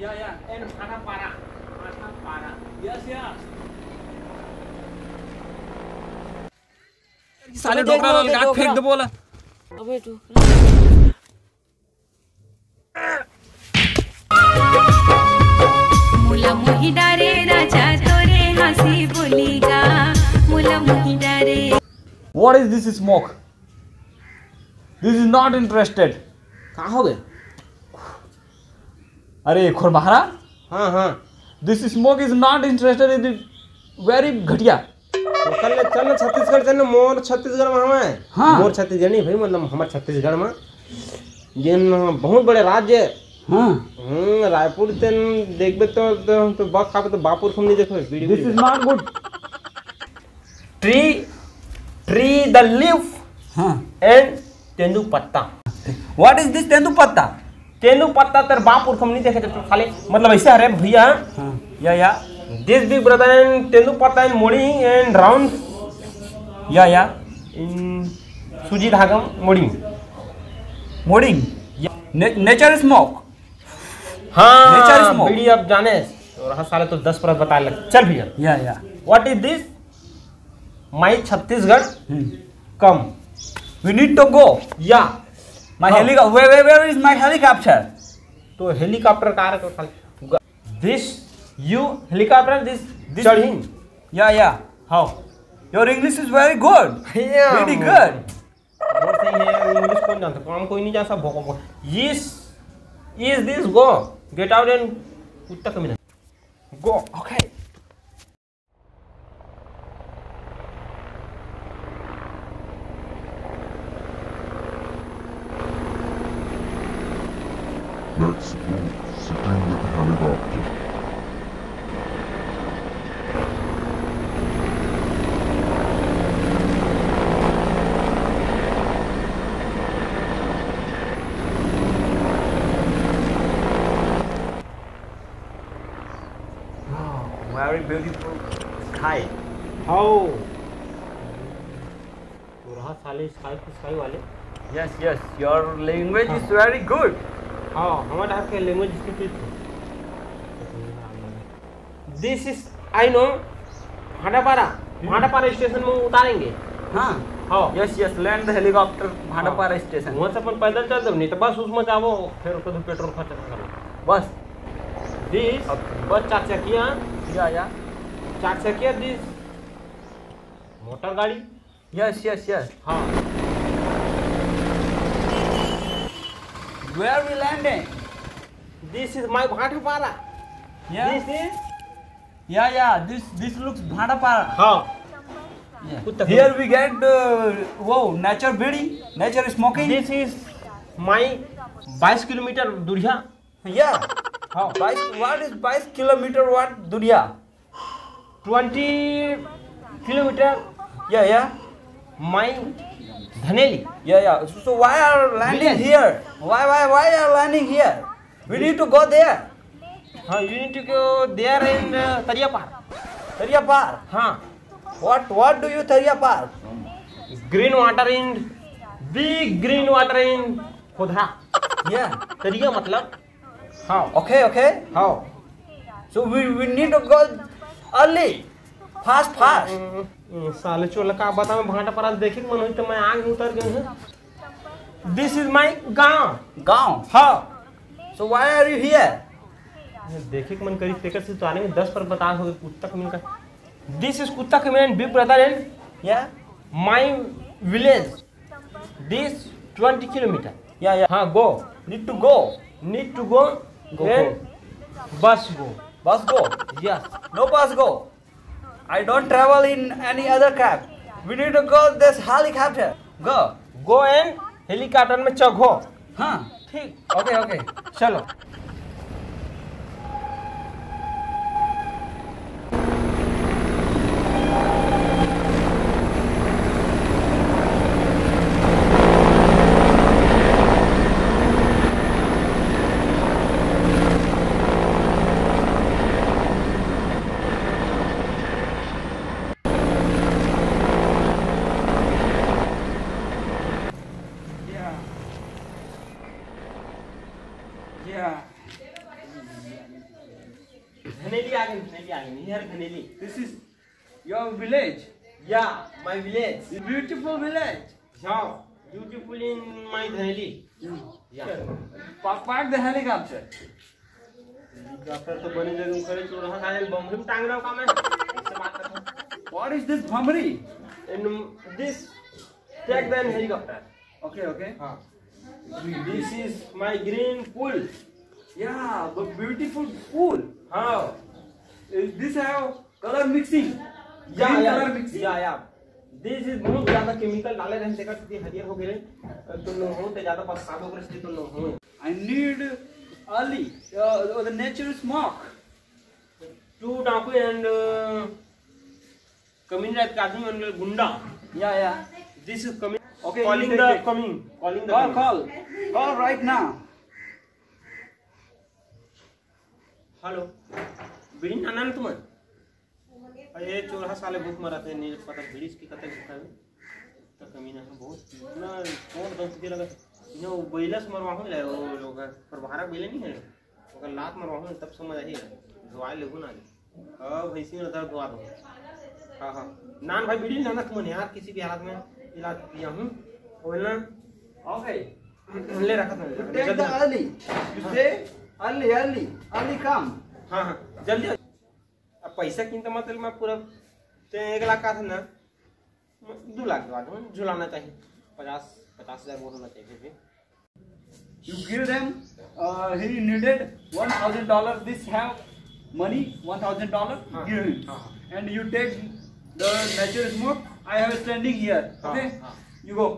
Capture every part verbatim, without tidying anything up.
Yeah, yeah, and Bhatapara, Bhatapara. Yes, yes। साले अबे देख डोकरा लो, लाल देख का डोकरा। फेंक दे बोला। अबे डोकरा। मोला मोही डारे राजा तोरे हंसी बोली गा, मोला मोही डारे। What is this smoke? This is not interested. का हो गए? अरे खुरबहरा। हाँ, हाँ। This smoke is not interested, it is very घटिया। तो चल ले, चल ना छत्तीसगढ़, चल ना, मोर छत्तीसगढ़ में हवे। हाँ। मोर छत्तीसगढ़ नहीं भाई, मतलब हमर छत्तीसगढ़ में जेन बहुत बड़े राज्य। हाँ। हम्म, रायपुर तेन देखबे तो, तो, तो बक खाबे तो बापुर खम नहीं देखबे, beedi This beedi. Is not good. Tree, tree the leaf हाँ। And तेंदू पत्ता। What is this तेंदू पत्ता? तेंदू पत्ता तेर बाप पुरख में नहीं देखे तो साले, मतलब ऐसे हरे भैया। हाँ। या, या। This big brother and तेंदू पत्ता and मोड़ी and round। या, या। In सूजी धागम मोड़ी। मोड़ी। या। ने-, nature smoke। हाँ, nature smoke। बीड़ी अब जाने। और हाँ साले तो दस परत बता लग। चल भैया। या, या। What is this? My Chhattisgarh hmm. Come। We need to go। या। My हाँ। Helico-, where, where, where is my helicopter? तो helicopter कहाँ रखा साले? This you helicopter, this, this चढ़ी। या, या। हाँ। Your English is very good। या। Very good। बहुत सही है, English कौन जानता? काम कोई नहीं जानता, भोको भोको। Yes, is this go? Get out and कुत्ता कमीना। Go, okay। Let's go, sitting with helicopter. Wow, very beautiful sky. How? तो रहा साले sky to sky वाले। Yes, yes, your language is हाँ। Very good। हाँ, हमारे यहाँ के language इसके ठीक है। This is, I know, Bhatapara, hmm. Bhatapara station में उतारेंगे। हाँ। हाँ। Yes, yes, land the helicopter, Bhatapara हाँ। Station। वहाँ से अपन पैदल चल दो, नहीं तो बस उसमें जाओ, फिर उसको तो petrol खर्च करना। बस। This, अब बस चार चकिया। या, या। चार चकिया, this मोटर गाड़ी। Yes, yes, yes। हाँ। Where we landing? This is my Bhatapara. Yeah। This is yeah, yeah, this, this looks Bhatapara. हाँ। Yeah। कुत्ता here we get, uh, वो nature beedi, nature smoking। This is my बाईस किलोमीटर दूरिया। Yeah। हाँ। बाईस, what is बाईस kilometre, what दूरिया? Twenty kilometer। Yeah, yeah। My Dhaneli। Yeah, yeah। So, so why are landing village here? Why, why, why are landing here? We need to go there। हाँ, you need to go there in, uh, तरियापार। तरियापार? हाँ। What, what do you तरियापार? Green water in, big green water in खोधरा। Yeah। तरिया मतलब हाँ। Okay, okay। हाँ। So we, we need to go early, fast, fast। हम्म, हम्म, साले चोला का बताऊं, भाटापारा देखे के मन होई तो मैं आगे उतर गए हूँ। This is my गांव। गांव? हाँ। So why are you here? देखे के मन करी तेकर से तो आने में दस परत बता हो कुत्ता कमीना का। This is कुत्ता कमीना and big brother and yeah, my village। This twenty kilometer। Yeah, yeah। हाँ, go। Need to go। Need to go। Go, and go। Bus go। Bus go। Yes। No bus go। I don't travel in any other cab। We need to go this helicopter। Go। Go and helicopter में चघो। हाँ। ठीक। Okay, okay। चलो। Yeah। Yeah। Dhaneli आ गए, धनेली आ गए, here Dhaneli. This is your village? Yeah, my village. Beautiful village. Yeah, beautiful in my Dhaneli. Yeah. Park, park the helicopter. Helicopter तो बने जगह खड़े चोरहा का बमरी में टांग रहा हूँ का मैं? इससे बात करता हूँ। What is this bhamri? And this, take the helicopter. Okay, okay. हाँ. This is my green pool. Yeah, but beautiful pool. हाँ. Is this have color mixing? या, green या, color mixing? या, या. This is बहुत ज्यादा केमिकल डाले रहते का, क्योंकि हरियर हो गए। तुम लोग हो तो ज्यादा पछतावे कर सकते तुम लोग हो. I need Ali, uh, the nature smoke. Two डाकू and, uh, कमीन रात का आदमी उनके गुंडा. Yeah, yeah. This is coming. Okay, calling the coming. Calling the coming. Call, call. Call right now. Hello. Beedi नाना ना तुमन? अरे ये चोरहा साले भूख मरा थे, नहीं पता बीड़ी की कतई भूखा है. तो कमीना है बहुत ना, कौन दम से लगा. ये बैला से मरवाहूँ ले, वो लोग पर भारत बैले नहीं है. ओकर लात मरवाहूँ, तब समझ आही. धोआ लेहू ना. हाँ, भैंसी में दर्द धोआ दो. हाँ, हाँ. नान भाई बीड़ी लाना तुमन यार, किसी भी हालत में इलाज किया हूँ. बोलना. Okay. ले रखा था, ले रखा था. Take the जल्दी. Early. You say early, early, early come. हाँ, हाँ, जल्दी. अब पैसा किंता मतलब मैं पूरा, ते एक लाख का था ना, दो लाख दवा दूँ, झुलाना चाहिए. पचास, पचास हजार वो होना चाहिए फिर भी. You give them, uh, he needed one thousand dollar, this have money, one thousand dollar, हाँ, give him. हाँ, हाँ. And you take the nature smoke, I have standing here, हाँ, okay? हाँ. You go.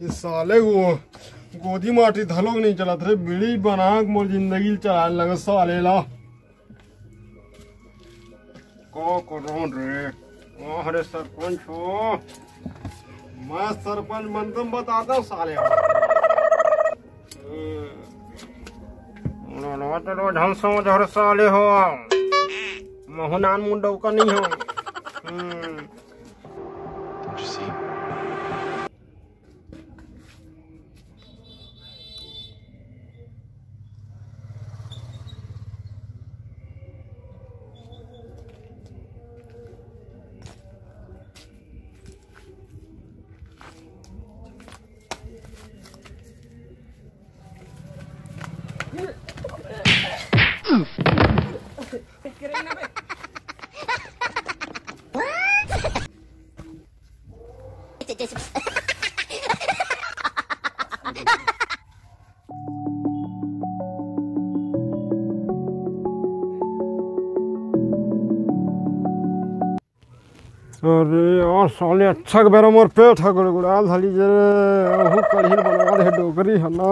ये साले वो गोदी माटी धलोक नहीं चलत रे, बीड़ी बना के मोर जिंदगी चलाए लगे साले ला. का करों रे? अरे सरपंच हो, मैं सरपंच बनतम बताता हूँ साले. रोज हम समझ हर साले हो, महू नान मुंडव का नहीं हो. हम्म. Don't you see? अरे यार साले, अच्छा के बेरा मोर पेट ह गुड़गुड़ा धली जे रे, ओहू कढ़ी बना दे डोकरी ह ना।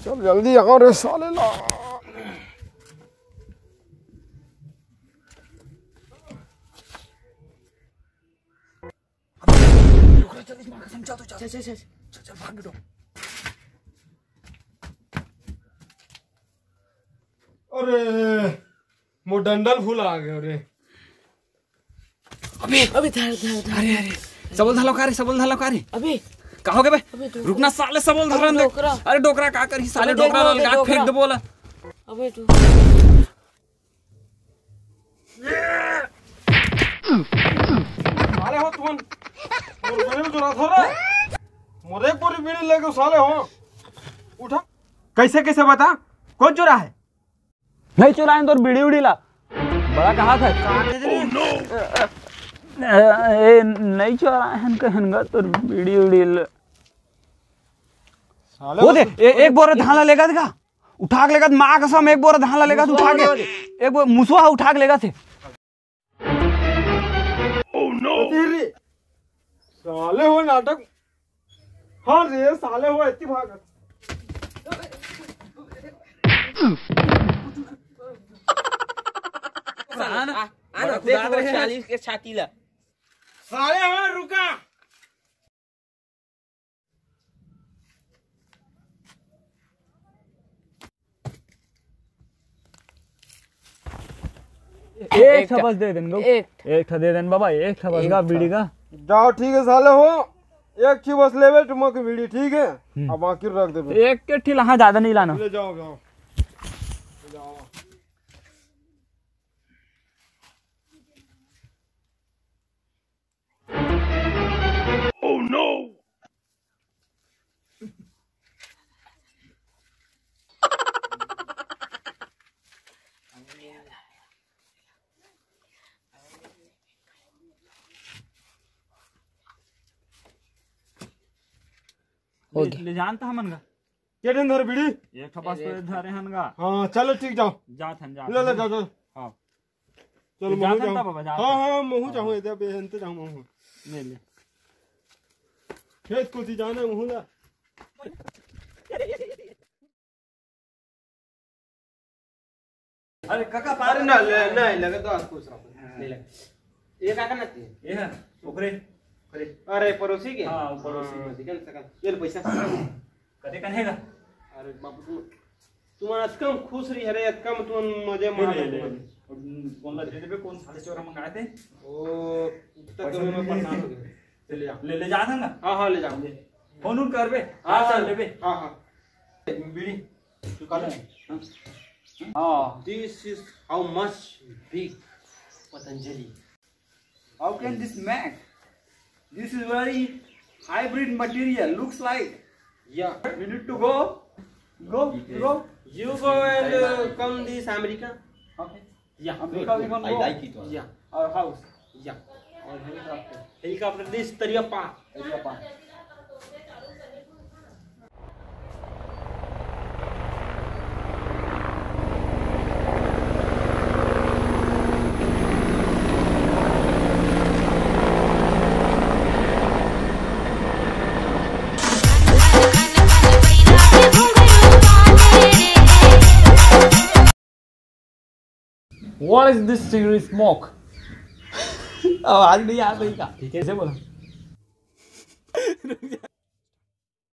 चल जल्दी आओ रे साले ला। अरे, मोर डंडल फूल आ गयो रे। अबे, अबे, धर, धर, धर। अरे, अरे, सबल धलो का रे, सबल धलो का रे? अबे, का हो गया बे? अबे, डोकरा। रुकना साले, सबल धरन दे। डोकरा। अरे, डोकरा का करही साले, अबे, डोकरा देख लो, ललका के फेंक डोकरा। दे बोला। अबे, तू। साले हो तुमन, मोर बीड़ी चुरा थो रे। मोर एक बोरी बीड़ी लेके साले हो। उठा। कैसे, कैसे बता? कौन चुरा है? नहीं चुराए तोर बीड़ी उड़ी ला। बड़ा कहा था। ए, ए, नहीं चुराए हन कहन गा तोर बीड़ी उड़ी ला। साले वो दे, ए-, एक बोरा धान ला लेगा देखा। उठा के लेगा, माँ कसम, एक बोरा धान ला लेगा, उठा के। एक बोरा मुसवा उठा के लेगा थे। अरे रे, साले हो नाटक। हाँ रे, साले हो इतनी भाग। आ, आ ना, बड़ा देख खुदा वो रहे हैं। चालीस के छाती ला। साले, हाँ, रुका। एक एक ठा ठा। बस दे देन गो। एक ठा। एक ठा दे देन बाबा, एक ठा बस एक गा ठा। बीड़ी का। जाओ, ठीक है साले हो, एक ठी बस लेबे तुमको बीड़ी, ठीक है? हम्म। अब बाकी रख देबे। एक के ठी लाना, ज्यादा नहीं लाना। ले जाओ, जाओ। ले जाओ। हो ले, गया। ले जानता हमन गा। के दिन धर बीड़ी? एक ठो बस तो धरे हन गा। हाँ, चलो ठीक, जाओ। जात हन, जात ले, ले, हन। जाओ, जाओ। हाँ। चलो, तो महू जात हन जाओ। तब बाबा, जात हाँ, हन। हाँ, महू हाँ। जाऊँ, एदे बेहन तो जाऊँ महू। ले, ले। खेत कोती जाना महू ला। अरे काका, अरे ना, ले, नहीं लगे तो आज खुश रहो। नहीं लगे। ये काका ना थी। ये है, ओकरे, ओकरे। अरे पड़ोसी के? हाँ, वो पड़ोसी हाँ, के। दिखन सकन। ये ले पैसा। कते कन है गा? अरे बाबू, तुम, तुम अतका में खुश रही, अरे अतका में तुम मजे ले, मार ले, ले, रहे हो। ले। कौन ला दे देबे, कौन साले चोरा मंगाए थे? ओ, तब पैसा तो मैं नहीं परेशान है। हो गया। चले जाओ। ले, ले जा ना। हाँ, हाँ, ले जाओ। ले। फोन उन करबे। हाँ, हाँ, हाँ, लेबे। हाँ, हाँ। बीड़ी। चुका ले। हाँ। हाँ। This is how much big Patanjali. How can this make? This is very hybrid material. Looks like. Yeah. We need to go. Go, go. You go and, uh, come this America. Okay. Yeah, America we can go. I like it one. Yeah. Our house. Yeah. Our helicopter. Helicopter, this Tariapa. Tariapa. What is this cigarette smoke? आवाज नहीं आ रही का? ठीक है, ऐसे बोला।